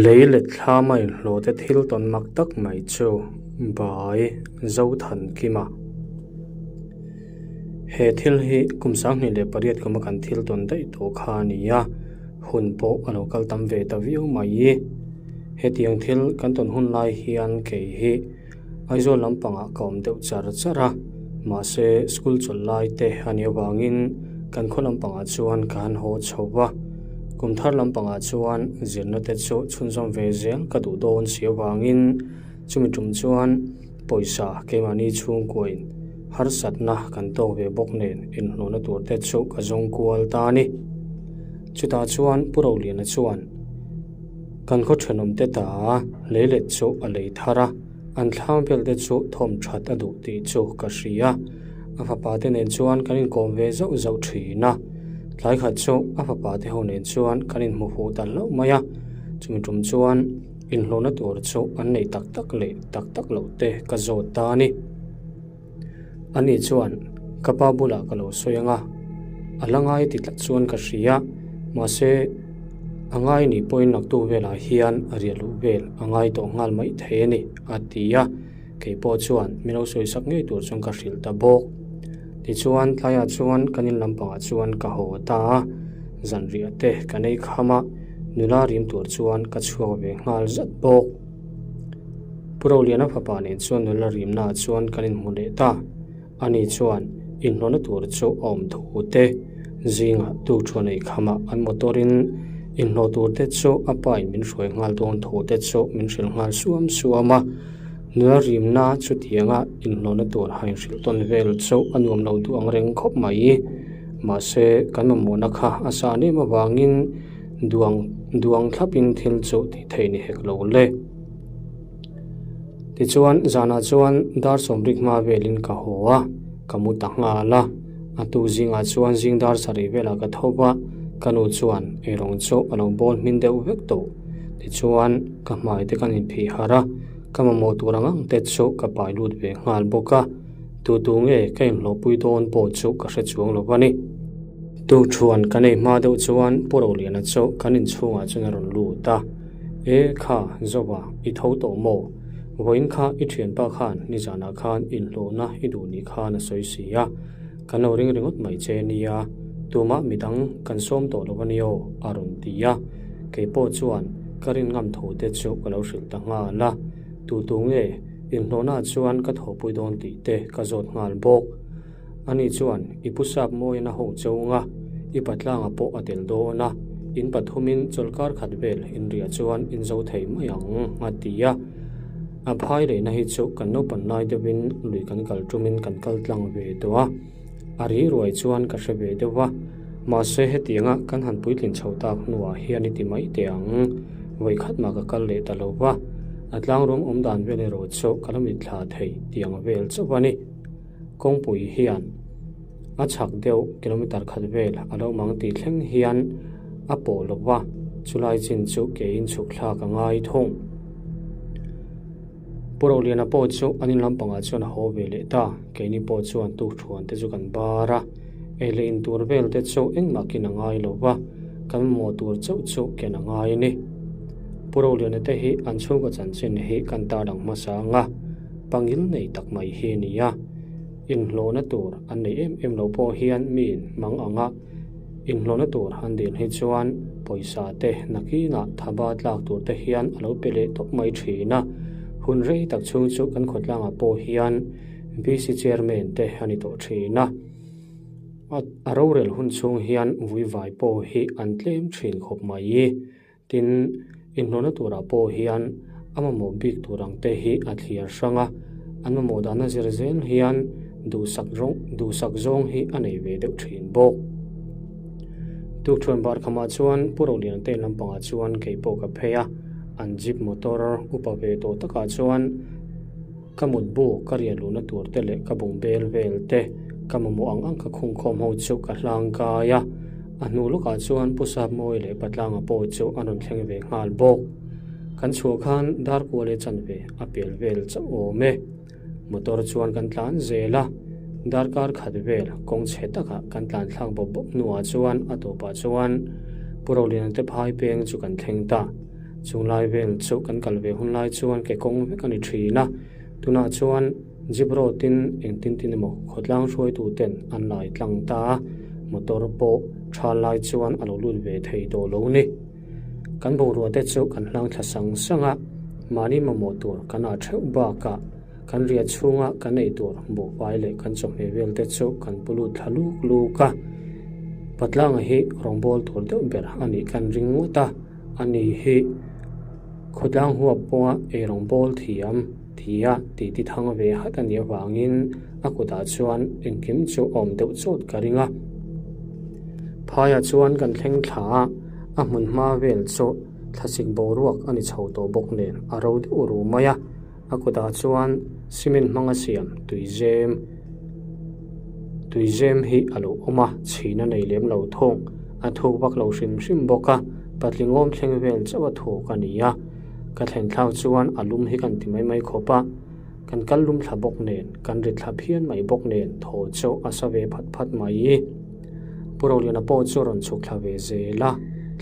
Lei let thlama inhlawhte thil tawn mak tak mai chu Bai Zothankima. He thil hi kum 2008 kuma kan thil tawn daih tawh kha a ni a, hun pawh a lo kal tam ve ta viau mai. Hetiang thil kan tawn hun lai hian kei hi Aizawl lampangah ka awm deuh char char a, mahse school chawlh lai te a nih avangin kan khaw lampangah chuan ka han haw chho va, kum thar lampangah chuan zirna te chu chhunzawm ve zel ka duh dawn si avangin chumi tum chuan pawisa keimahni chhungkuain harsatna kan tawk ve bawk nen inhlawhna tur te chu ka zawng kual ta a ni. Chutah chuan Pu Roliana chuan. Kan khaw thenawmte ta leilet chu a lei thar a, an thlang vel te chu thawm that a duh tih chu ka hria. A fapa te nen chuan kan inkawm ve zauh zauh thin a, tlai khat chu a fapa te ho nen chuan kan inhmu fuh ta hlauh mai a, chumi tum chuan inhlawhna tur chu an neih tak tak leh tak tak loh te ka zawt ta a ni. Ani chuan, Ka pa bulah ka lo sawi ang a, a la ngai ti tlat chuan ka hria, mahse, a ngai ni pawhin naktu velah hian a riah luh vel a ngai tawh nghal mai thei a ni, a ti a. Kei pawh chuan mi lo sawi sak ngei tur chuan ka hrilh ta bawk. Tichuan, tlaiah chuan kan in lampangah chuan ka haw ta a, zanriah te kan ei kham a, nula rim tur chuan ka chhuak ve nghal zat bawk. Pu Roliana fapa nen chuan nula rimnaah chuan kan inhmu leh ta. Ani chuan inhlawhna tur chu a awm thu te, zingah tu thuan ei khamah an motor-in inhlawh tur te chu a pain min hruai nghal dawn thu te chu min hrilh nghal suam suam a. Nula rimna chutianga inhlawhna tur han inhrilh tawn vel chu a nuam lo duh ang reng khawp mai. Mahse, kan mamawhna kha a san em avangin Duang duang thlapin thil chu tih theih ni hek lo le. Tichuan, zanah chuan dar sawmrik hma velin ka haw a, ka mu ta nghal a. A tu zingah chuan zing dar sarih velah ka tho va, ka nu chuan eirawng chu a lo bawl hmin deuh vek tawh. Tichuan, ka hmai te kan inphih harh a, ka mamawh tur ang ang te chu ka pai lut ve nghal bawk a. Tu tu nge ka inhlawhpui dawn pawh chu ka hre chuang lo a ni. Tu thuan kan ei hma deuh chuan Pu Roliana chu kan inchhungah chuan a rawn lut a, E kha, Zoa, i tho tawh maw? Vawiin kha i thianpa khan nizanah khan inhlawhna i duh ni khan a sawi si a, kan lo ring ringawt mai che nia, tumah midang kan sawm tawh lo a ni aw, a rawn ti a. Kei pawh chuan ka rin ngam tho te chu ka lo hrilh ta nghal a, Tu tu nge inhlawhnaah chuan ka thawhpui dawn tih te ka zawt nghal bawk. Ani chuan, I pu sap mawiin a ho cheu nga, i patlanga pawh a tel dawn a, in pathumin chawlhkar khat vel inriah chuan in zo thei mai ang, a ti a. A phai lehna hi chu kan naupan lai deuhin lui kan kal tumin kan kal tlang ve tawh a, a ri ruai chuan ka hre ve deuh va, mahse hetianga kan han puitlin chho tak hnuah hian i ti mai teh ang, vawikhat mah ka kal leh ta lo va, a tlangrung awm dan vel erawh chu ka la mitthla thei tiang vel chauh a ni. Kawngpui hian a chhak deuh kilometer khat vel a lo mang tih thleng hian a pawh lo va, chulai chin chu keiin chhuk thlak a ngai thung. Pu Roliana pawh chu an in lampangah chuan a haw ve leh ta, keini pawh chuan tukthuan te chu kan bar a, ei leh in tur vel te chu engmah kin a ngai lo va, kan mamawh tur chauh chu ken a ngai a ni. Pu Roliana te hi an chhungkaw chanchin hi kan tarlang hmasa ang a. Pangil nei tak mai hi a ni a, inhlawhna tur an nei em em lo pawh hian miin mang anga inhlawhna tur an dil hi chuan pawisa te nakinah thaba tlak tur te hian a lo pe leh tawp mai thin a, hun rei tak chhung chu kan khawtlangah pawh hian VC Chairman te a ni tawh thin a, a rorel hun chhung hian vuivai pawh hi an tlem thin khawp mai. Tin, inhlawhna turah pawh hian a mamawh bik tur ang te hi a thliar hrang a, an mamawh dahna zir zel hian duhsak rawng duhsak zawng hi a nei ve deuh thin bawk. Tukṭhuan bar khamah chuan Pu Roliana te lampangah chuan kei pawh ka phei a, an jeep motor upa ve tawh takah chuan ka mutbu ka riah luhna tur te leh ka bung bel vel te ka mamawh ang ang ka khungkhawm ho chu ka hlangkai a. A hnu lawkah chuan Pu Sapmawi leh Patlanga pawh chu an rawn thleng ve nghal bawk. Kan chhuah khan dar kual e chanve a pel vel chauh awm e. Motor chuan kan tlan zel a, darkar khat vel kawng chhe takah kan tlan thlak bawp bawp hnuah chuan a tawpah chuan Pu Roliana te phai peng chu kan thleng ta. Chung lai vel chu kan kal ve hun lai chuan ke kawng vek a ni thin a, tunah chuan jeep road in engtin tin emaw khawtlang hruaitu ten an lai tlang ta a, motor pawh tha lai chuan a lo lut ve thei tawh lo ni. Kan bungrua te chu kan hlang thla sang sang a, mahni mamawh tur kan ah theuh bakah kan riah chhunga kan ei tur buhfai leh kan chawhmeh vel te chu kan pu lut thla luk luk a. Patlanga hi rawngbâwl tur deuh ber a nih kan ring ngawt a, ani hi khawtlang huap pawha ei rawngbâwl thiam tia tih ti thang ve hat a nih avangin a kutah chuan engkim chu a awm deuh chawt ka ring a. Phaiah chuan kan thleng thla a, a hmun hma vel chu thlasik boruak a ni chho tawh bawk nen a ro deuh ru mai a. A kutah chuan cement hmanga siam tuizem tuizem hi a lo awm a, chhina nei lem lo thawng a thuk vak lo hrim hrim bawk a, patling awm thleng vel chauh a thuk a ni a, ka thlen thlak chuan a lum hi kan ti mai mai khawp a, kan kal lum thla bawk nen kan ri thla phian mai bawk nen thaw chu a sa ve phat phat mai. Pu Roliana pawh chu rawn chhuk thla ve zel a,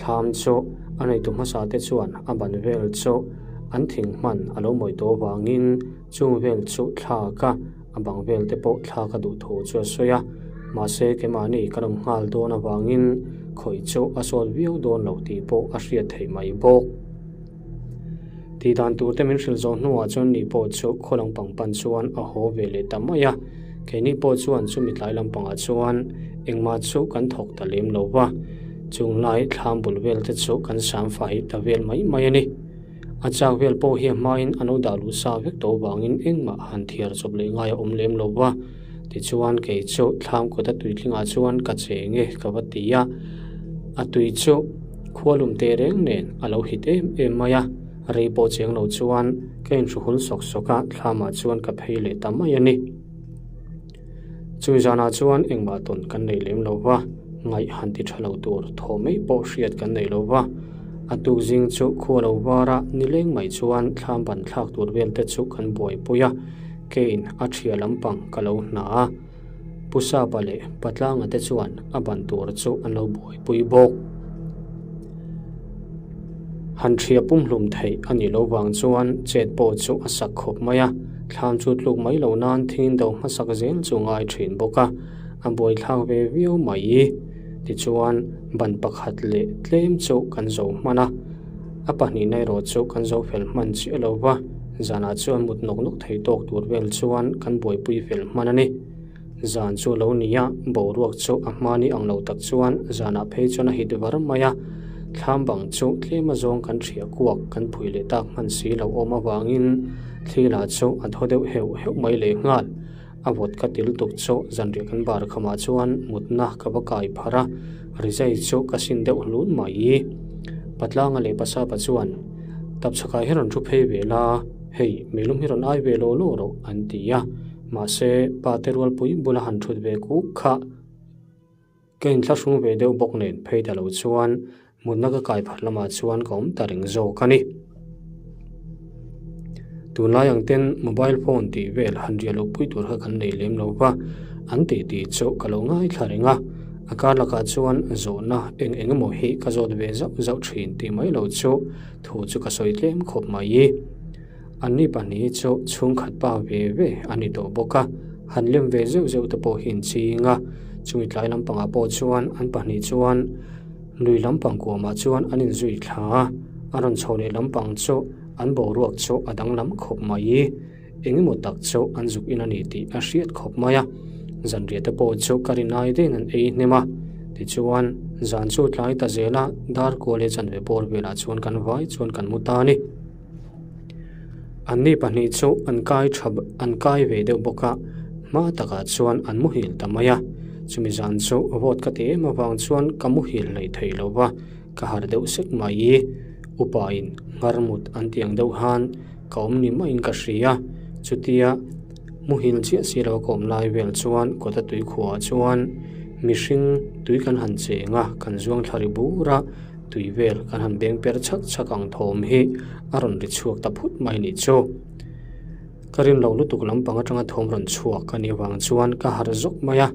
thlam chu a neitu hmasa te chuan a ban vel chu an thing hman a lo mawi tawh avangin chung vel chu thlak a, a bang vel te pawh thlak a duh thu chu a sawi a, mahse keimahni kan awm nghal dawn avangin khawih chu a sawt viau dawn lo tih pawh a hriat theih mai bawk. Tih dan tur te min hrilh zawh hnuah chuan ni pawh chu khaw lampang pan chuan a haw ve leh ta mai a, keini pawh chuan chumi tlai lampangah chuan engmah chu kan thawk ta lem lo va, chung lai thlam bul vel te chu kan sam fai ta vel mai mai a ni. A chak vel pawh hi a hmain an lo dah luh sa vek tawh vangin engmah han thiar chawp leh ngai a awm lem lo va, tichuan kei chu thlam kawta tuitlingah chuan ka cheng e ka va ti a, a tui chu. Khualum teh reng nen a lo hit em em mai a, rei pawh cheng lo chuan ka inhruhul sawk sawk a, thlamah chuan ka phei leh ta mai a ni. Chumi zanah chuan engmah tawn kan nei lem lo va, ngaih han ti tha lo tur thaw mai pawh hriat kan nei lo va. A tuk zing chu khua lo vara nileng mai chuan thlam ban thlak tur vel te chu kan buaipui a, keiin a ṭhia lampang ka lo hna a. Pu Sapa leh Patlanga te chuan a ban tur chu an lo buaipui bawk. Han ṭhia pumhlum theih a nih loh vang chuan chet pawh chu a sak khawp mai a, thlam chu tluk mai lo nan thingin do hmasak zel chu ngai ṭhin bawk a, a buaithlak ve viau mai. Tichuan, ban pakhat leh tlem chu kan zo hman a, a pahnihna erawh chu kan zo fel hman chiah lo va, zanah chuan mut nawk nawk thei tawk tur vel chuan kan buaipui fel hman a ni. Zan chu lo ni a, boruak chu a hmani ang lo tak chuan zanah phei chuan a hit var mai a, thlam bang chu tlem azawng kan hria kuak kan phui leh tak hman si lo awm avangin thli lah chu a thaw deuh heuh heuh mai leh nghal. A vawt ka til tuk chu zanriah kan bar khamah chuan mutna ka va kai pharh a, rizai chu ka sin deuh hlun mai. Patlanga leh Pasapa chuan, Tapchhakah hi rawn thu phei ve la, hei meilum hi rawn ai ve law law rawh an ti a, mahse pa te rualpui bula han thut ve kuk kha. Ka inthlahrung ve deuh bawk nen phei ta lo chuan mutna ka kai phat lamah chuan ka awm ta reng zawk a ni. Tunlai ang ten mobile phone tih vel han riah loh pui tur kha kan nei lem lo va, an tih tih chu ka lo ngaithla reng a, a kar lakah chuan zawhna eng eng emaw hi ka zawt ve zauh zauh thin tih mai lo chu thu chu ka sawi tlem khawp mai. Anni pahnih chu chhungkhat pa ve ve a ni tawh bawk a, han lem ve zeuh zeuh te pawh hi an ching a, chumi tlai lampangah pawh chuan an pahnih chuan lui lampang kuamah chuan an inzui thla a, a rawn chho leh lampang chu an boruak chu a danglam khawp mai. Engemaw tak chu an zuk in a ni tih a hriat khawp mai a, zanriah te pawh chu ka rin ai daih in an ei hnem a, tichuan zan chu tlai ta zel a, dar kual leh chanve bawr velah chuan kan vai chuan kan mu ta a ni. Anni pahnih chu an kai tha an kai ve deuh bawk a, hma takah chuan an muhil ta mai a. Chumi zan chu vawt ka ti em avang chuan ka muhil hlei thei lo va, ka harh deuh sek mai. Upa in nghar mut an ti ang deuh han ka awm ni maiin ka hria. Chutia muhil chiah si lo ka awm lai vel chuan kawta tui khuaah chuan mihring tui kan han cheng a, kan zuang thla ri bur a. Tui vel kan han beng per chhak chhak ang thawm hi a rawn ri chhuak ta phut mai ni chu. Ka rin lo lutuk lampang atanga thawm rawn chhuak a nih avang chuan ka harh zawk mai a,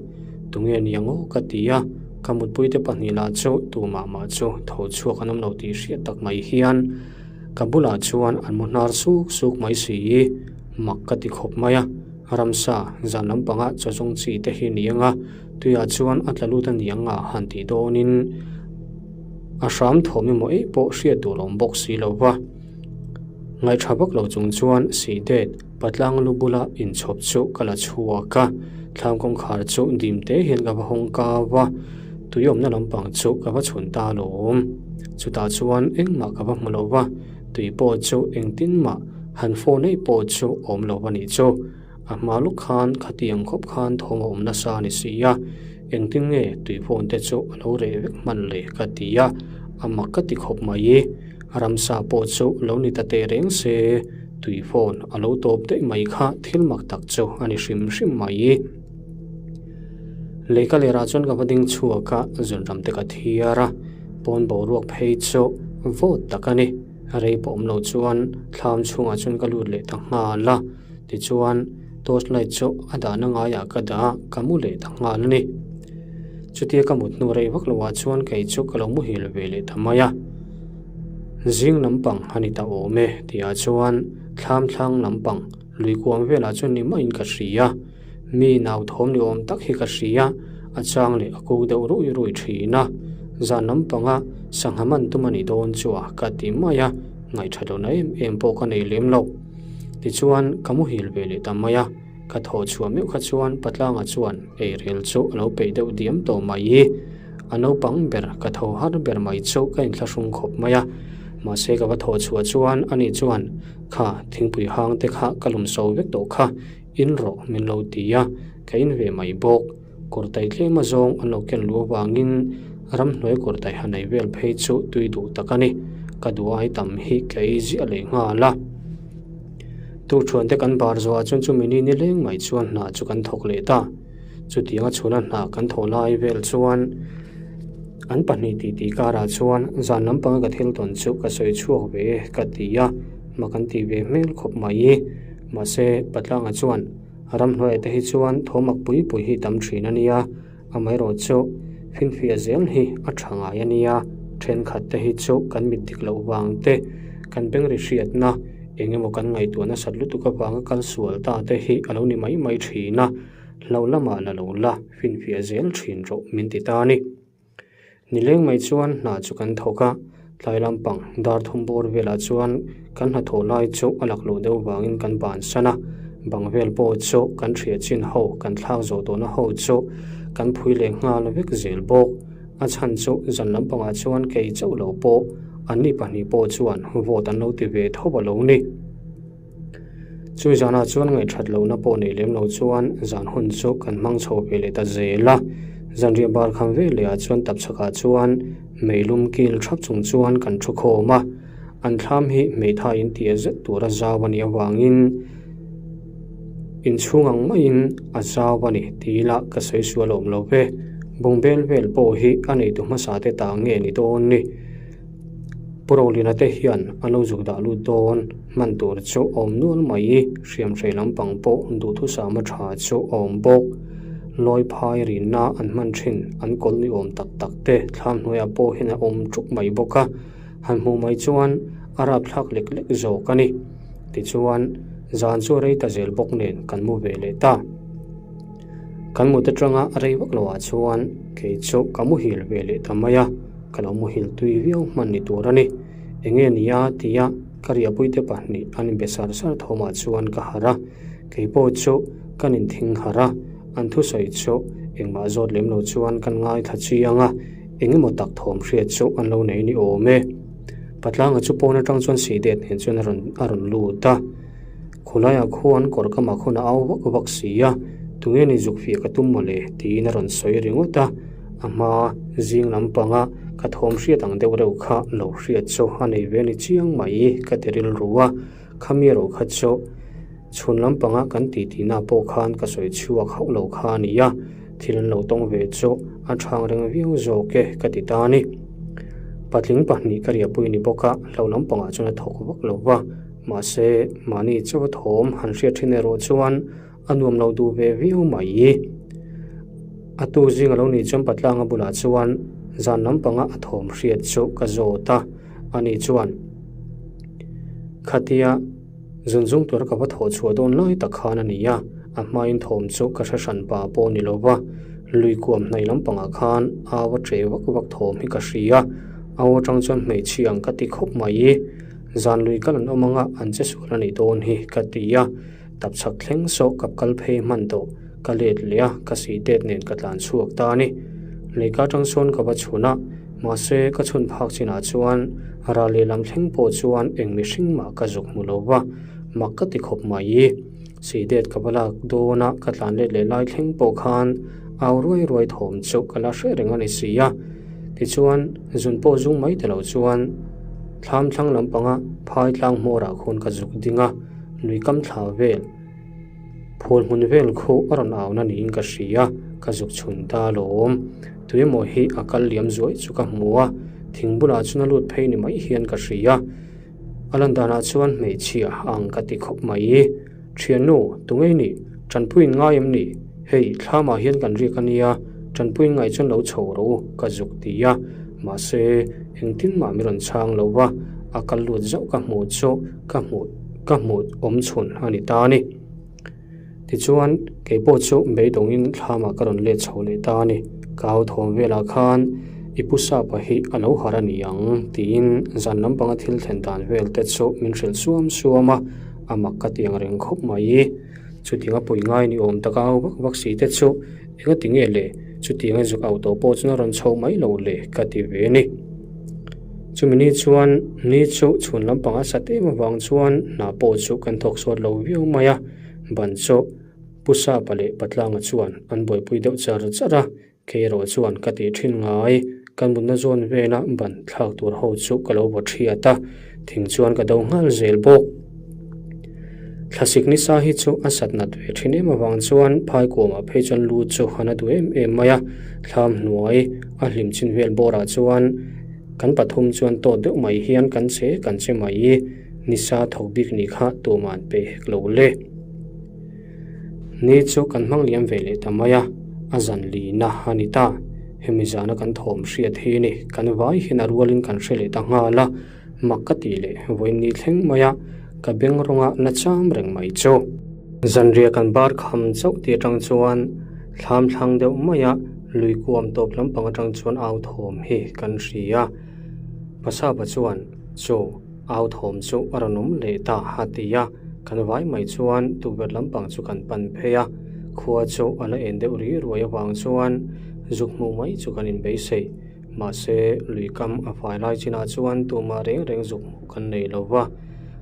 tunge ni ang aw ka ti a, ka mutpui te pahnih lah chu tumah mah chu tho chhuak an awm lo tih hriat tak mai hian. Ka bulah chuan an mu hnar suk suk mai si i, mak ka ti khawp mai a. Ramsa, zan lampanga chaw zawng chi te hi ni anga, tuiah chuan a tla lut a ni anga han tih dawnin a hram thawm emaw eih pawh hriat tur a awm bawk si lo va. Ngaihṭha vak lo chung chuan sihdet patlang lu bula inchhawp chu ka la chhuak a, thlam kawngkhar chu dim te hian ka va hawng kau a, tui awmna lampang chu ka va chhun ta alawm. Chutah chuan engmah ka va hmu lo va, tui pawh chu engtin mah han phone eih pawh chu awm lo a nih chu. A hma lawk khan khatiang khawp khan thawm a awm nasa a ni si a, engtin nge tui phone te chu a lo reh vek hman le ka ti a, a mak ka ti khawp mai. Ramsa pawh chu lo ni ta teh reng se, tui phone a lo tawp daih mai kha thil mak tak chu a ni hrim hrim mai. Lei ka lerah chuan ka va ding chhuak a, zunram te ka thiar a, pawn boruak phei chu vawt tak a ni. Rei pawh awm lo chuan thlam chhungah chuan ka lut leh ta nghal a, tichuan torch light chu a dahna ngaiah ka dah a, ka mu leh ta nghal a ni. Chutia ka mut hnu rei vak loah chuan kei chu ka lo muhil ve leh ta mai a. Zing lampang a ni ta awm e tihah chuan thlam thlang lampang lui kuang velah chuan ni maiin ka hria. Mi nau thawm ni awm tak hi ka hria, a chang leh a kuk deuh rui rui thin a. Zan lampanga sangha man tum a ni dawn chu a ka ti mai a, ngaihṭha lohna em em pawh ka nei lem lo. Tichuan ka muhil ve leh ta mai a. Ka thawh chhuah meuh kha chuan Patlanga chuan eirel chu a lo peih deuh diam tawh mai hi. A naupang ber ka tho har ber mai chu ka inthlahrung khawp mai a. Mahse ka va thawh chhuah chuan ani chuan kha thingpui hang te kha ka lum so vek tawh kha in rawh min lo ti a, ka in ve mai bawk. Kawrtai tlem azawng an lo ken luh avangin ramhnuai kawrtai ha nei vel phei chu tui duh tak a ni. Ka duh ai tam hi ka ei ziah leh nghal a. Tukṭhuante kan bar zawhah chuan chumi ni ni leng mai chuan hna chu kan thawk leh ta. Chutianga chhuna hna kan thawh lai vel chuan an pahnih titi karah chuan zan lampanga ka thil tawn chu ka sawi chhuak ve e ka ti a, hma kan tih ve hmel khawp mai. Mahse, Patlanga chuan ramhnuaiah te hi chuan thawmak pui pui hi tam thin a nia, amaherawhchu finfiah zel hi a tha ngai a nia, thenkhat te hi chu kan mit dik loh vang te, kan beng ri hriatna eng emaw kan ngaihtuah nasat lutuk avanga kal sual ta te hi a lo ni mai mai thin a, hlo lamah la lo la finfiah zel thin rawh min ti ta a ni. Nileng mai chuan hna chu kan thawk a, tlai lampang dar thum bawr velah chuan kan hnathawh lai chu a lak luh deuh vangin kan bansan a, bang vel pawh chu kan hriat chin ho kan thlak zawh tawhna ho chu kan phui leh nghal vek zel bawk. A chhan chu zan lampangah chuan kei chauh lo pawh anni pahnih pawh chuan vote an lo ti ve tho a lo ni. Chu zanah chuan ngaihthat lohna pawh nei lem lo chuan zan hun chu kan hmang chho ve leh ta zel a. Zanriah bar kham ve lehah chuan tapchhakah chuan meilum kil thap chung chuan kan thu khawm a. An thlam hi hmeithai in tia zet tura zau a nih avangin inchhung ang maiin a zau a ni ti ila ka sawi sual awm lo ve. Bungbel vel pawh hi a neitu hmasa te ta nge ni dawn ni. Pu Rolina te hian a lo zuk dah lut dawn hman tur chu awm nual mai, hriamhrei lampang pawh duhthusam a tha chu awm bawk. Lawi phai rinna an hman thin an kawl ni awm tak tak te thlam hnuaiah pawh hian a awm tuk mai bawk a, han hmuh mai chuan a rapthlak lek lek zawk a ni. Tichuan, zan chu a rei ta zel bawk nen kan mu ve leh ta. Kan mut atanga a rei vak loah chuan kei chu ka muhil ve leh ta mai a, ka lo muhil tui viau hman ni tur a ni. Enge nia tia ka riahpuite pahnih an inbe sar sar thawmah chuan ka harh a, kei pawh chu kan inthing harh a, an thusawi chu engmah zawt lem lo chuan kan ngaithla chiang a, engemaw tak thawm hriat chu an lo nei ni awm e. Patlanga chu pawn atang chuan sihdet nen chuan a rawn a rawn lut a. Khulaiah khuan kawr ka mak hun a au vak vak si a, tunge ni zuk fiah ka tum mawle tiin a rawn sawi ringawt a, a hma zing lampanga ka thawm hriat ang deuh reuh kha lo hriat chu a nei ve ni chiang mai ka ti rilru a, khami erawh kha chu chhun lampanga kan titi na pawh khan ka sawi chhuak hauh lo kha a ni a, thil an lo tawng ve chu a thang reng viau zawk e ka ti ta a ni. Patling pahnih ka riahpui ni bawk a, hlo lampangah chuan a thawk vak lo va. Mahse, mahni chaw thawm han hriat thin erawh chuan a nuam lo duh ve viau mai. A tu zing a lo nih chuan Patlanga bulah chuan zan lampanga a thawm hriat chu ka zawt a, ani chuan. Khatia zun zung tura ka va thawh chhuah dawn lai tak khan a ni a, a hmain thawm chu ka hre hran pa pawh ni lo va, lui kuam hnaih lampangah khan au a ṭe vak vak thawm hi ka hria, au aṭang chuan hmeichhia ang ka ti khawp mai. Zan lui kal an awm anga an che sual a nih dawn hi ka ti a, tap chhak thleng sawh ka kal phei hman tawh, ka let leh a, ka si tet nen ka tlan chhuak ta a ni. Leika atang sawn ka va chhun a, mahse ka chhun phak chinah chuan ral lehlam thleng pawh chuan eng mihring mah ka zuk hmu lo va, mak ka ti khawp mai. Si det ka va lak dawn a, ka tlan let leh lai thleng pawh khan au ruai ruai thawm chu ka la hre reng a ni si a. Tichuan, zun pawh zung mai ta lo chuan thlam thlang lampanga phai tlang hmawrah khawn ka zuk ding a, lui kam thla vel. Phul hmun vel khu a rawn au na niin ka hria, ka zuk chhun ta alawm. Tuemaw hi a kal liam zuai chu ka hmu a, thing bulah chuan a lut phei ni mai hian ka hria. A lan danah chuan hmeichhia ang ka ti khawp mai. Thiannu, tunge nih? Tanpuiin ngai em ni? Hei, thlamah hian kan riak a nia, tanpuiin ngaih chuan lo chho rawh u, ka zuk ti a. Mahse, engtin mah mi rawn chhang lo va, a kal lut zauh ka hmuh chu ka hmuh ka hmuh awm chhun a ni ta a ni. Tichuan, kei pawh chu beidawngin thlamah ka rawn let chho leh ta a ni. Ka au thawm velah khan i pu Sapa hi a lo harh a ni ang tiin zan lampanga thil thlen dan vel te chu min hrilh suam suam a, a mak ka ti ang reng khawp mai. Chutiang a pui ngai ni awm taka au vak vak si te chu engati nge le? Chutianga zuk au tawh pawh chuan a rawn chho mai lo le ka ti ve a ni. Chumi ni chuan ni chu chhun lampang a sat em avang chuan hna pawh chu kan thawk sawt lo viau mai a, ban chu Pu Sapa leh Patlanga chuan an buaipui deuh char char a, kei erawh chuan ka tih thin ngai, kan mutna zawn vela ban thlak tur ho chu ka lo vaw thiat a, thing chuan ka do nghal zel bawk. Thlasik nisa hi chu a sat nat ve thin em avang chuan phai kuamah phei chuan lu chu a na duh em em mai a, thlam hnuai a hlim chin vel bawrah chuan kan pathum chuan tawt deuh mai hian kan che kan che mai i, nisa tho bik nih kha tumah an peih hek lo le. Ni chu kan hmang liam ve leh ta mai a, a zan lina a ni ta. Hemi zana kan thawm hriat hi ni, kan vai hian a rualin kan hre leh ta nghal a. Mak ka tih leh vawiin ni thleng mai a, ka beng rawnga la cham reng mai chu. Zanriah kan bar kham chauh tih atang chuan thlam thlang deuh mai a, lui kuam tawp lampang atang chuan au thawm hi kan hria. Pasapa chuan chu au thawm chu a rawn awm leh ta a ti a, kan vai mai chuan tukverh lampang chu kan pan phei a, khua chu a la en deuh ri ruai avang chuan zuk hmuh mai chu kan inbeisei. Mahse, lui kam a fai lai chinah chuan tumah reng reng zuk hmuh kan nei lo va.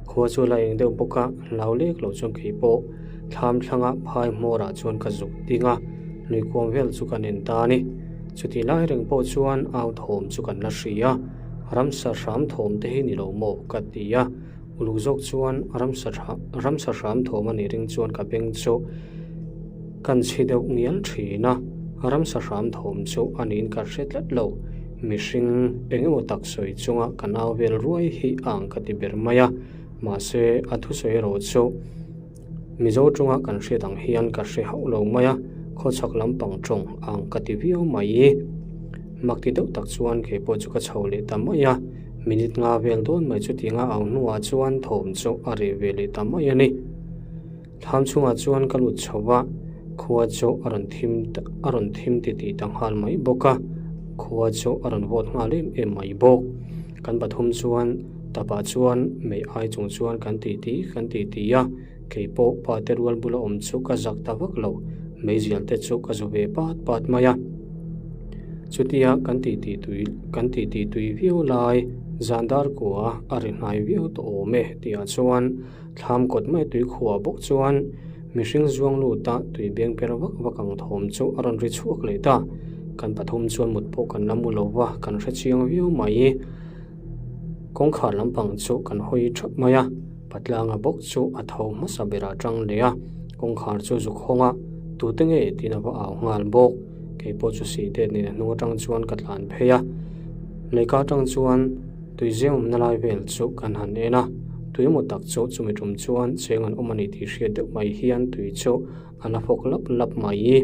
Khua chu la eng deuh bawk a, hlau lek lo chuan kei pawh thlam thlanga phai hmawrah chuan ka zuk ding a, lui kuam vel chu kan en ta a ni. Chutih lai reng pawh chuan au thawm chu kan la hria a, ramsa hram thawm te hi ni lo maw ka ti a, uluk zawk chuan ramsa ramsa hram thawm a nih ring chuan ka beng chu kan chhi deuh ngial thin a, ramsa hram thawm chu a niin ka hre tlat lo. Mihring eng emaw tak sawi chunga ka nau vel ruai hi a ang ka ti ber mai a, mahse a thusawi erawh chu Mizo tawnga kan hriat ang hian ka hre hauh lo mai a, khawchhak lampang tawng a ang ka ti viau mai. Mak ti deuh tak chuan kei pawh chu ka chho leh ta mai a, minute nga vel dawn mai chutinga au hnuah chuan thawm chu a reh ve leh ta mai a ni. Thlam chhungah chuan ka lut chho a, khua chu a rawn thim a rawn thim titih ta nghal mai bawk a, khua chu a rawn vawt nghal em em mai bawk. Kan pathum chuan tapah chuan mei ai chung chuan kan titi kan titi a, kei pawh pa te rual bula awm chu ka zak ta vak lo, meizial te chu ka zu ve pat pat mai a. Chutia kan titi tui kan titi tui viau lai zan dar kua a ri hnai viau tawh awm e tihah chuan Thlam kawt mai tui khuah bawk chuan mihring zuang luta tui beng per vak vak ang thawm chu a rawn ri chhuak leh ta. Kan pathum chuan mut pawh kan la mu lo va, kan hre chiang viau mai. Kawngkhar lampang chu kan hawi thap mai a, Patlanga bawk chu a tho hmasa berah tang leh a, kawngkhar chu zuk hawng a, tute nge tiin a va au nghal bawk. Kei pawh chu sih det nen a hnung atang chuan ka tlan phei a, lehkha atang chuan Tui zeng awmna lai vel chu kan han en a, tui emaw tak chu chumi tum chuan cheng an awm a ni tih hriat deuh mai hian tui chu a la fawk lap lap mai.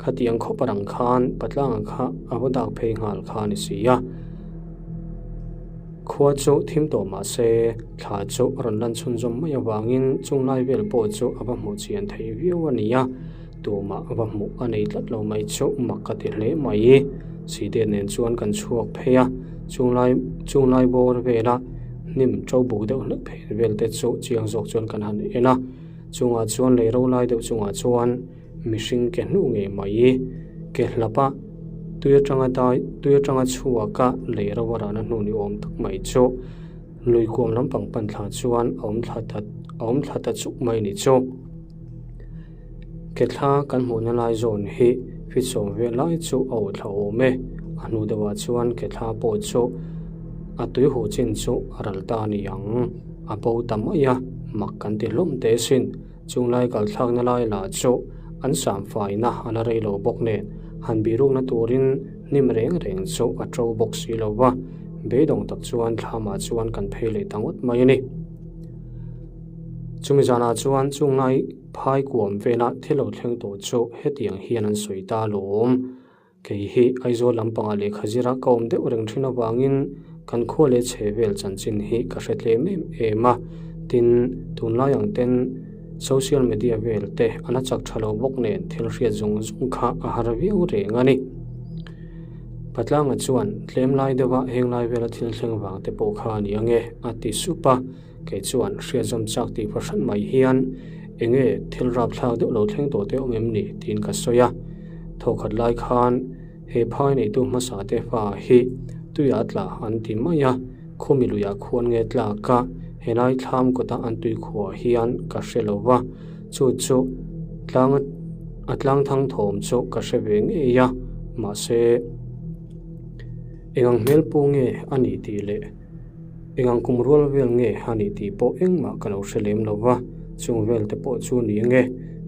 Khatiang khawp a rang khan Patlanga kha a va dak phei nghal kha a ni si a. Khua chu thim tawh mah se, thla chu a rawn lan chhunzawm mai avangin chung lai vel pawh chu a va hmuh chian thei viau a ni a, tumah a va hmuh a nei tlat lo mai chu mak ka ti hle mai. Sihdet nen chuan kan chhuak phei a, chung lai chung lai bawr vela hnim to buk deuh hlek phei vel te chu chiang zawk chuan kan han en a, chungah chuan lei ro lai deuh chungah chuan mihring ke hnu ngei mai ke hlap a, tui atanga dai tui atanga chhuak a lei ro a rahna hnu ni awm tak mai chu lui kuam lampang pan thla chuan a awm thla ta a awm thla ta chuk mai ni chu. Ke thla kan hmuhna lai zawn hi fit sawm vel lai chu a awh thla awm e, a hnu deuhah chuan ke thla pawh chu a tui huh chin chu a ral ta a ni ang, a bo ta mai a, mak kan ti hlawm teh sin. Chunglai kalthlakna lai lah chu an samfaina a la rei lo bawk nen, han birukna turin hnim reng reng chu a to bawk si lo va, beidawng tak chuan thlamah chuan kan phei leh ta ngawt mai a ni. Chumi zanah chuan chunglai phai kuam vela thil lo thleng tawh chu hetiang hian an sawi ta alawm. Kei hi Aizawl lampangah lehkha zira ka awm deuh reng thin avangin kan khua leh chhe vel chanchin hi ka hre tlem em em a, tin, tunlai ang ten social media vel te a la chak tha lo bawk nen thil hriat zung zung kha a har viau reng a ni. Patlanga chuan tlem lai deuha heng lai vela thil thleng vang te pawh kha a ni ange a ti sup a, kei chuan hriat zawm chak tih fahran mai hian enge thil rapthlak deuh lo thleng tawh te awm em ni tiin ka sawi a. Thawkhat lai khan he phai neitu hmasa te fa hi tuia tla an ti mai a, khumi luiah khuan nge tlak a, helai thlam kawta an tui khuah hian ka hre lo va, chu chu tlang a tlang thang thawm chu ka hre ve ngei a, mahse eng ang hmel pu nge a nih tih leh eng ang kum rual vel nge a nih tih pawh engmah ka lo hre lem lo va, chung vel te pawh chu ni nge.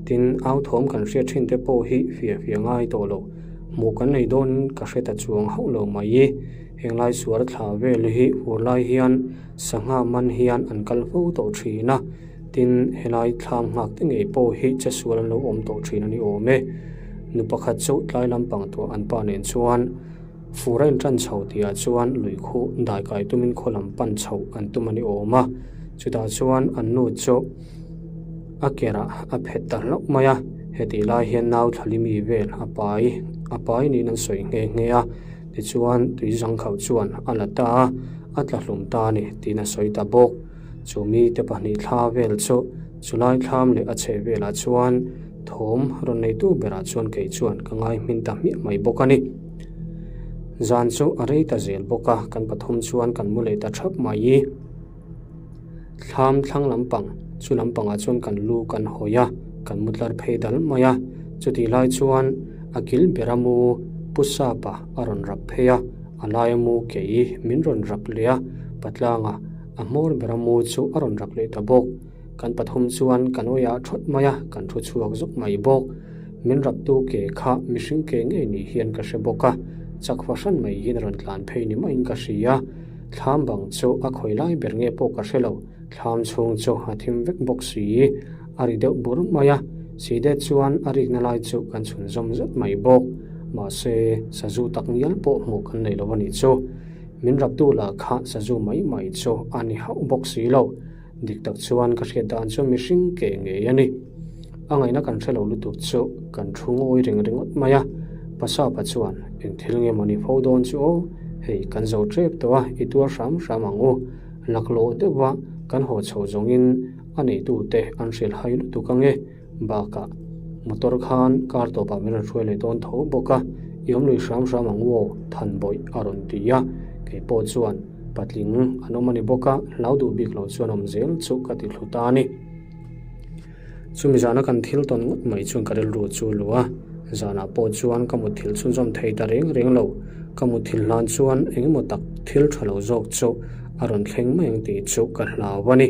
Tin, au thawm kan hriat thin te pawh hi fiah fiah ngai tawh lo. Hmuh kan nei dawnin ka hre ta chuang hauh lo mai. Henglai suar thla vel hi fur lai hian sangha man hian an kal fo tawh thin a, tin, helai thlam nghak te ngei pawh hi che sual an lo awm tawh thin a ni awm e. Nu pakhat chu tlai lampang tuah an pa nen chuan Fur a inṭan chho tihah chuan lui khuh daikai tumin khaw lam pan chhoh an tum a ni awm a, chutah chuan an nu chu a kerah a phet ta hlauh mai a, hetih lai hian nau thlalimi vel a pai a pai niin an sawi nghe nghe a, tichuan tui zangkhauh chuan a la ta a, a tla hlum ta a ni tiin a sawi ta bawk. Chu mite pahnih thla vel chu chulai thlam leh a chheh velah chuan thawm rawn neitu berah chuan kei chuan ka ngai hmin ta hmiah mai bawk a ni. Zan chu a rei ta zel bawk a, kan pathum chuan kan mu leh ta thap mai. Thlam thlang lampang chu lampangah chuan kan lu kan hawi a, kan mu tlar phei dal mai a. Chutih lai chuan a kil bera mu Pu Sapa a rawn rap phei a, a laia mu kei min rawn rap leh a, patlanga a hmawr bera mu chu a rawn rap leh ta bawk. Kan pathum chuan kan awih ah thawt mai a, kan thu chhuak zawk mai bawk. Min raptu ke kha mihring ke ngei ni hian ka hre bawk a, chak fahran mai hian a rawn tlan phei ni maiin ka hria. Thlam bang chu a khawi lai ber nge pawh ka hre lo, thlam chhung chu a thim vek bawk si. A ri deuh bur mai a, Sidet chuan a rikna lai chu kan chhun zawm zet mai bawk. Mahse, sazu tak ngial pawh hmuh kan nei lo a nih chu. Min raptu lah kha sazu mai mai chu a ni hauh bawk si lo. Dik tak chuan ka hriat dan chu mihring ke ngei a ni. A ngaihna kan hre lo lutuk chu kan thu ngawi reng ringawt mai a. Pasapa chuan, Eng thil nge mawni fo dawn chu aw, hei kan zo tep tawh a, i tuar hram hram ang u. Laklawh deuhva kan haw chho zawngin a neitute an hrilh hai lutuk ang e. Bakah, motor khan kar tawpah min rawn hruai leh dawn tho bawk a, i awm lui hram hram ang u aw, Thanbawih a rawn ti a. Kei pawh chuan, Patling an awm a ni bawk a, hlau duh bik lo chuan awm zel chu ka ti thlu ta a ni. Chumi zana kan thil tawn ngawt mai chuan ka rilru chu lu a, zanah pawh chuan ka mutthil chhunzawm thei ta reng reng lo. Ka mutthil hlan chuan engemaw tak thil tha lo zawk chu a rawn thleng mai ang tih chu ka hlau a ni.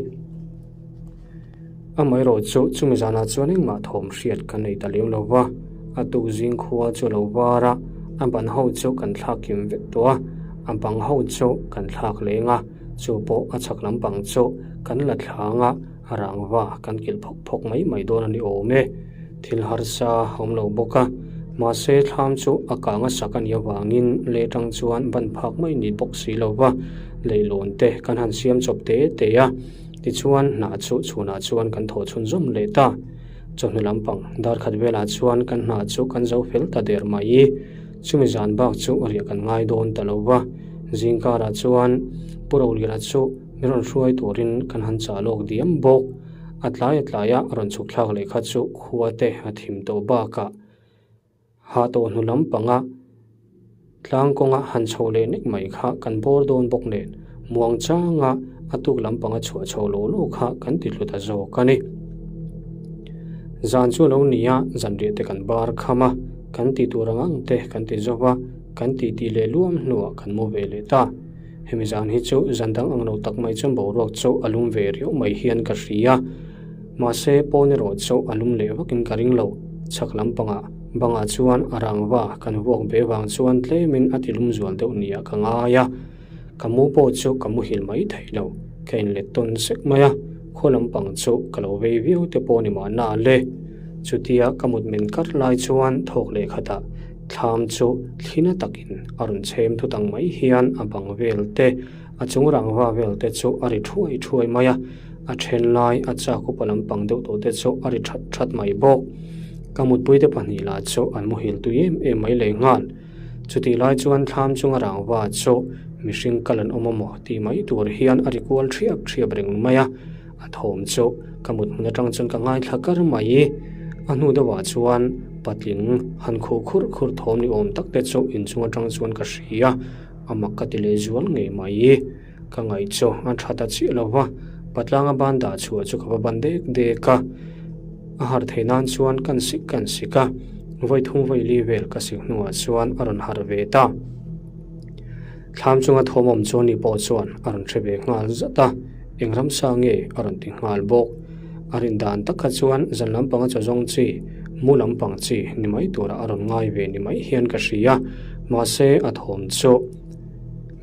Amaherawh chu chumi zanah chuan engmah thawm hriat ka nei ta lem lo va, a tuk zing khua chu a lo var a, a ban ho chu kan thlak kim vek tawh a, a bang ho chu kan thlak leng a, chu pawh a chhak lampang chu kan la thlang a, rangva kan kilh phawk phawk mai mai dawn a ni awm e. Thil harsa a awm lo bawk a, Mahse thlam chu a kang a sak a nih avangin leh tang chuan ban phak mai ni bawk si lo va, leihlawn te kan han siam chawp te te a, tichuan hnah chu chhunah chuan kan thawh chhunzawm leh ta. Chawhnu lampang dar khat velah chuan kan hnah chu kan zo fel ta der mai. Chumi zan bak chu riah kan ngai dawn ta lo va, zingkarah chuan Pu Roliana chu min rawn hruai turin kan han chah lawk diam bawk. A tlai a tlaia rawn chhuk thlak leh kha chu khua te a thim tawh bakah hah tawh hnu lampanga tlang kawnga han chho leh nek mai kha kan bawr dawn bawk nen muang changa a tuk lampanga chhuah chho lo lo kha kan ti hlu ta zawk a ni. Zan chu a lo ni a, zanriah te kan bar kham a, kan ti tur ang ang te kan ti zo va, kan ti tih leh luam hnuah kan mu ve leh ta. Hemi zan hi chu zan dang ang lo tak mai chuan boruak chu a lum ve riau mai hian ka hria. Mahse, pawn erawh chu a lum leh vakin ka ring lo. Chhak lampangah bangah chuan a rangva kan vuak ve vang chuan tlemin a ti lum zual deuh nia ka ngai a. Ka mu pawh chu ka muhil mai thei lo. Ka inlet tawn sek mai a, khaw lampang chu ka lo vei viau te pawh ni mahna le. Chutia ka mut men kar lai chuan thawk leh khatah Thlam chu thlina takin a rawn chhem thut ang mai hian a bang vel te, a chung rangva vel te chu a ri thuai thuai mai a, a then lai a chak upa lampang deuh tawh te chu a ri that that mai bawk. Ka mutpui te pahnih lah chu an muhil tui em em mai leh nghal. Chutih lai chuan thlam chunga rangva chu mihring kal an awm amaw tih mai tur hian a ri kual thiap thiap reng mai a, A thawm chu ka mut hmun atang chuan ka ngaithla kar mai. A hnu deuhah chuan patling han khuh khurh khurh thawm ni awm tak te chu inchung atang chuan ka hria a, a mak ka ti leh zual ngei mai. Ka ngaih chu a tha ta chiah lo va, patlanga ban dah chhuah chu ka va ban dek dek a. A harh theih nan chuan kan sik kan sik a, vawi thum vawi li vel ka sik hnuah chuan a rawn harh ve ta. Thlam chunga thawm awm chu ni pawh chuan a rawn hre ve nghal zat a, eng ramsa nge a rawn ti nghal bawk. A rin dan tak kha chuan zan lampanga chaw zawng chi, mu lampang chi ni mai tura a rawn ngai ve ni mai hian ka hria, mahse a thawm chu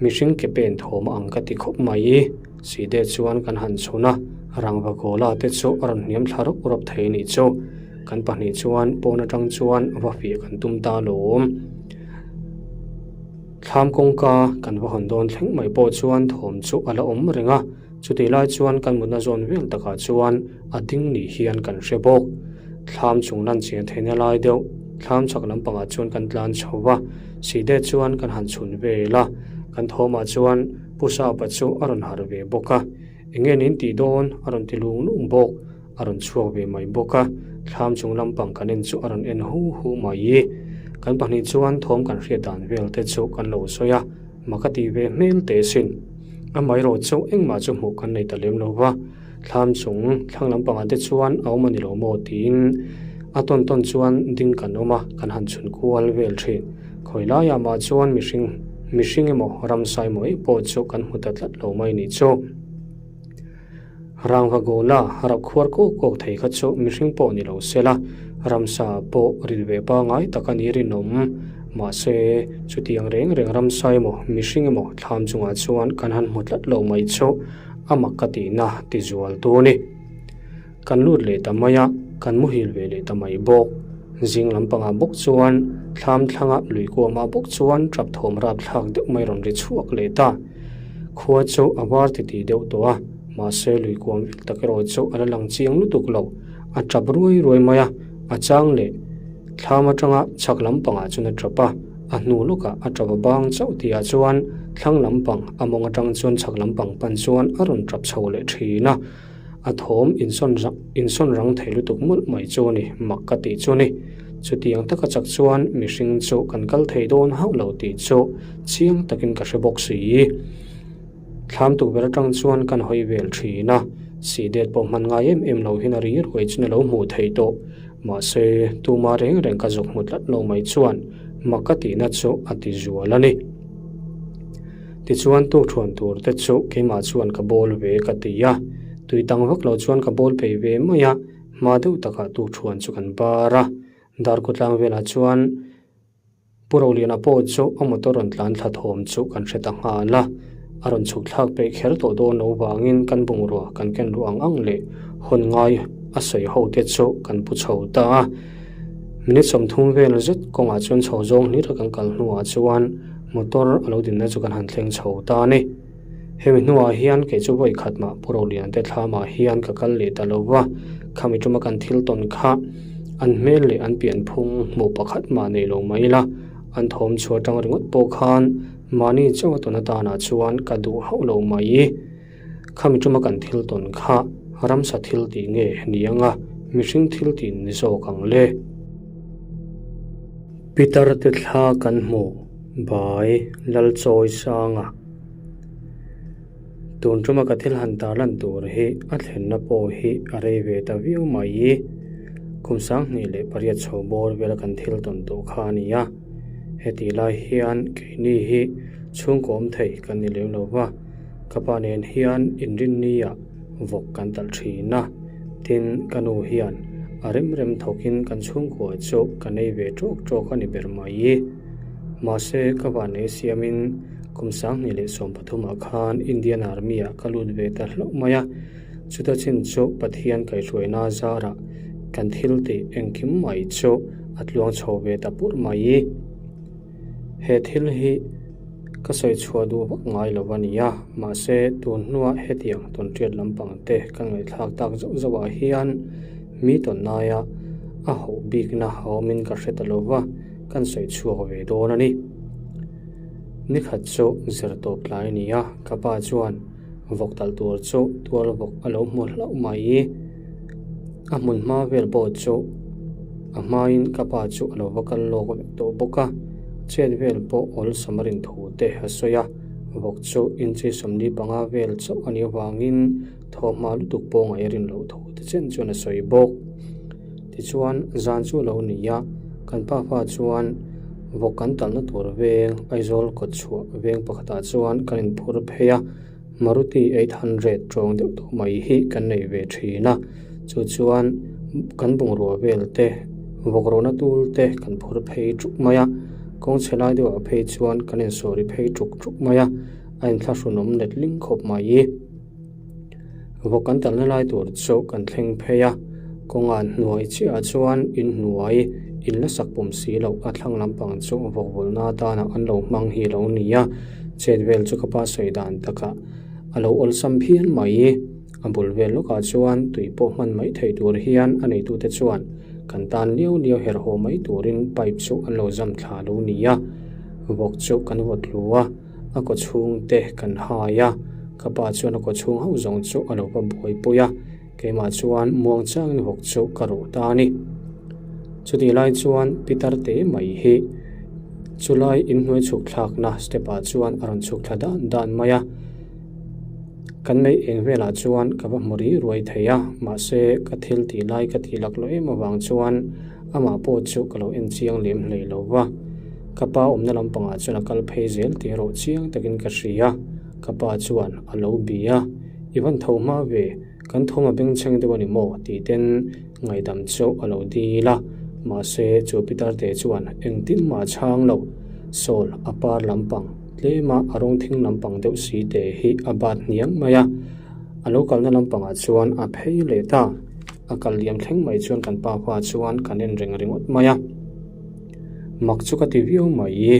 mihring ke pen thawm a ang ka ti khawp mai. Side chuan kan han chhun a, rangva gola te chu a rawn hniam thla rawp rawp thei nih chu. Kan pahnih chuan pawn atang chuan va fiah kan tum ta lawm. Thlam kawngka kan va hawn dawn thleng mai pawh chuan thawm chu a la awm reng a, chutih lai chuan kan mutna zawn vel takah chuan a ding ni hian kan hre bawk. Thlam chung lan chian theihna lai deuh thlam chhak lampangah chuan kan tlan chho va, side chuan kan han chhun vel a, kan thawmah chuan Pu Sapa chu a rawn harh ve bawk a, eng nge nin tih dawn a rawn ti lung lung bawk, a rawn chhuak ve mai bawk a, thlam chung lampang kan en chu a rawn en hu hu mai. Kan pahnih chuan thawm kan hriat dan vel te chu kan lo sawi a, mak a tih ve hmel teh sin. Amaherawh chu engmah chu hmuh kan nei ta lem lo va, thlam chung thlang lampangah te chuan a awm a ni lo maw tiin a tawn tawn chuan ding kan awm a, kan han chhun kual vel thin. Khawi laiah mah chuan mihring mihring emaw ramsa emaw eih pawh chu kan hmu ta tlat lo mai ni chu. Rangva gola rap khuar kawk kawk thei kha chu mihring pawh ni lo se la, ramsa pawh rin ve pangai tak a ni rinawm. Mahse, chutiang reng reng ramsa emaw mihring emaw thlam chungah chuan kan han hmu tlat lo mai chu a mak ka tihna ti zual tu ni. Kan lut leh ta mai a, kan muhil ve leh ta mai bawk. Zing lampangah bawk chuan thlam thlanga lui kuamah bawk chuan tap thawm rap thlak deuh mai rawn ri chhuak leh ta. Khua chu a var titi deuh tawh a, mahse lui kuam vil tak erawh chu a la lang chiang lutuk lo. A tap ruai ruai mai a, a chang leh thlam atanga chhak lampangah chuan a tap a, a hnu lawkah a tap a bang chauh tihah chuan thlang lampang a mawng atang chuan chhak lampang pan chuan a rawn tap chho leh thin a. A thawm insawn insawn rang thei lutuk mawlh mai chu a ni, mak ka tih chu a ni. Chutiang taka chak chuan mihring chu kan kal thei dawn hauh lo tih chu chiang takin ka hre bawk si. Thlam tukverh atang chuan kan hawi vel thin a, sih det pawh hman ngai em em lo hian a ri ruai chuan a lo hmuh theih tawh. Mahse, tuma reng reng ka zuk hmu tlat lo mai chuan mak ka tihna chu a ti zual a ni. Tichuan tukthuan tur te chu keimah chuan ka bawl ve ka ti a, tui tang vak lo chuan ka bawl peih ve mai a, hma deuh takah tukthuan chu kan bar a. Darkaw tlang velah chuan Pu Roliana pawh chu a motor rawn tlan thla thawm chu kan hre ta nghal a, a rawn chhuk thlak peih kher tawh dawn lo vangin kan bungrua kan ken ruh ang ang leh hawn ngai a sawi ho te chu kan pu chho ta a. Minute 30 vel zet kawngah chuan chho zawng hlir a kan kal hnuah chuan motor a lo dinna chu kan han thleng chho ta a ni. Hemi hnuah hian kei chu vawi khat mah Pu Rolian te thlamah hian ka kal leh ta lo va, khami tuma kan thil tawn kha an hmel leh an pian phung hmuh pakhat mah nei lo mai ila, an thawm chhuah atang ringawt pawh khan mahni chauh a tawn atanah chuan ka duh hauh lo mai. Khami tuma kan thil tawn kha ramsa thil tih nge ni anga mihring thil tih ni zawk ang le? Pitar te thla kan hmuh bai Lalchawi Sanga. Tun tuma ka thil han tarlan tur hi a thlenna pawh hi a rei ve ta viau mai. Kum 2008 chho bawr vela kan thil tawn tawh kha a ni a. Hetih lai hian keini hi chhungkaw awm thei kan ni lem lo va, ka pa nen hian inrinniah vawk kan talh thin a, tin ka nu hian a rem rem thawkin kan chhungkua chu ka nei ve tawk tawk a ni ber mai. Mahse ka vannei siamin kum 2013 ah khan Indian Army ah ka lut ve ta hlauh mai a, chuta chin chu Pathian kaihhruaina zarah kan thil tih engkim mai chu a tluang chho ve ta purh mai. He thil hi ka sawi chhuah duh vak ngai lo a ni a, mahse tun hnuah hetiang tawnhriat lampang te ka ngaihthlak tak zauh zauh ah hian mi tawnnaia a hoh bikna a awmin ka hre ta lo va, kan sawi chhuak ve dawn a ni. Nikhat chu zir tawp tlai a ni a, ka pa chuan vawk talh tur chu tual vawk a lo hmu hlauh mai. A hmun hma vel pawh chu a hmain ka pa chu a lo va kal lawk vek tawh bawk a, chet vel pawh awlsam a rin thu te a sawi a, vawk chu inchi 45 vel chauh a nih avangin thawhhma lutuk pawh ngaih a rin loh thu te chen chuan a sawi bawk. Tichuan zan chu a lo ni a, kan pa fa chuan vawk kan talhna tur veng Aizawl kawtchhuah veng pakhatah chuan kan inphur phei a. Maruti 800 tawng deuh tawh mai hi kan nei ve thin a, chu chuan kan bungrua vel te vawk rawhna tul te kan phur phei tuk mai a, kawng chhe lai deuhah phei chuan kan insawri phei tuk tuk mai a, a inthlahrunawm let ling khawp mai. Vawk kan talna lai tur chu kan thleng phei a, kawnga hnuai chiahah chuan inhnuai in la sak pum si loh a thlang lampang chu vawk vawlhna atana an lo hmang hi a lo ni a. Chet vel chu ka pa sawi dan takah a lo awlsam phian mai. A bul vel lawkah chuan tui pawh hman mai thei tur hian a neitute chuan kan tan liau liau her haw mai turin pipe chu an lo zam thla lo ni a. Vawk chu kan vawt hlu a, a kaw chhung te kan hai a, ka pa chuan a kaw chhung hauh zawng chu a lo va buaipui a, keimah chuan muang changin vawk chu ka ruh ta a ni. Chutih lai chuan Pitar te mai hi chulai inhnuai chhuk thlakna step ah chuan a rawn chhuk thla dan dan mai a, kan mei eng velah chuan ka va hmu ri ruai thei a, mahse ka thil tih lai ka tih lak loh em avang chuan amah pawh chu ka lo en chiang lem hlei lo va, ka pa awmna lampangah chuan a kal phei zel tih erawh chiang takin ka hria, ka pa chuan a lo bi a, I van tho hma ve. Kan thawm a bengchheng deuh a ni maw? tih ten ngaihdam chu a lo dil a, mahse chu pitar te chuan engtin mah a chhang lo. Sawl a par lampang tlema a rawng thing lampang deuh si te hi a bat hniang mai a, a lo kalna lampangah chuan a phei leh ta. A kal liam thleng mai chuan kan pa pa chuan kan en reng ringawt mai a. Mak chu ka ti viau mai i,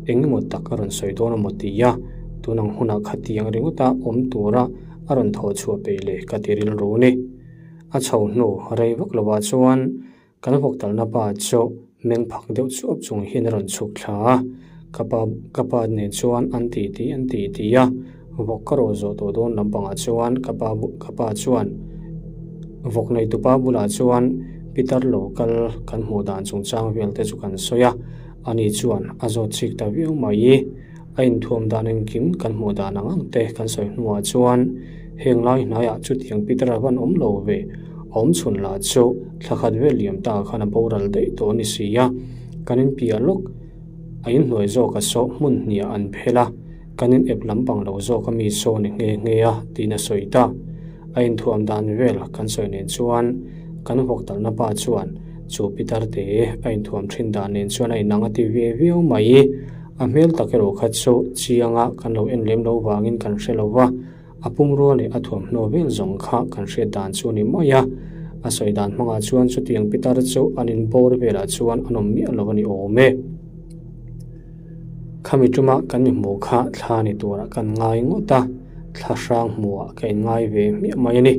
eng emaw tak a rawn sawi dawn a maw ti a, tun ang hunah khatiang ringawta awm tura a rawn thawh chhuah peih leh ka ti rilru ni. A chho hnu rei vak lovah chuan kan vawk talna pa chu meng phak deuh chuap chung hian a rawn chhuk thla a, ka pa ka pa nen chuan an ti ti an ti ti a, vawk ka rawh zawh tawh dawn lampangah chuan ka pa ka pa chuan vawk neitupa bulah chuan Pitar lo kal kan hmuh dan chungchang vel te chu kan sawi a, ani chuan a zawt chik ta viau mai. A inthuam dan engkim kan hmuh dan ang ang te kan sawi hnuah chuan heng lai hnaiah chutiang Peter a van awm lo ve, a awm chhun lah chu thla khat vel liam ta khan a boral daih tawh a ni si a, kan inpiah lawk a inhnuai zawk a sawh hmun hniah an phel a, kan in ep lampang lo zawk a mi saw ni nghe nghe a tiin a sawi ta. A inthuam dan vel kan sawi nen chuan kan vawk talna pa chuan chu Peter te a inthuam thin dan nen chuan a inang a ti ve viau mai. A hmel tak erawh kha chu chianga kan lo en lem lo vangin kan hre lo va, a pumrua leh a thuamhnaw vel zawng kha kan hriat dan chu a ni mai a. A sawi dan hmangah chuan chutiang pitar chu an inbawr velah chuan an awm miah lo a ni awm e. Khami tuma kan mi hmuh kha thla ni turah kan ngai ngawt a, thla hrang hmuhah ka inngai ve hmiah mai a ni.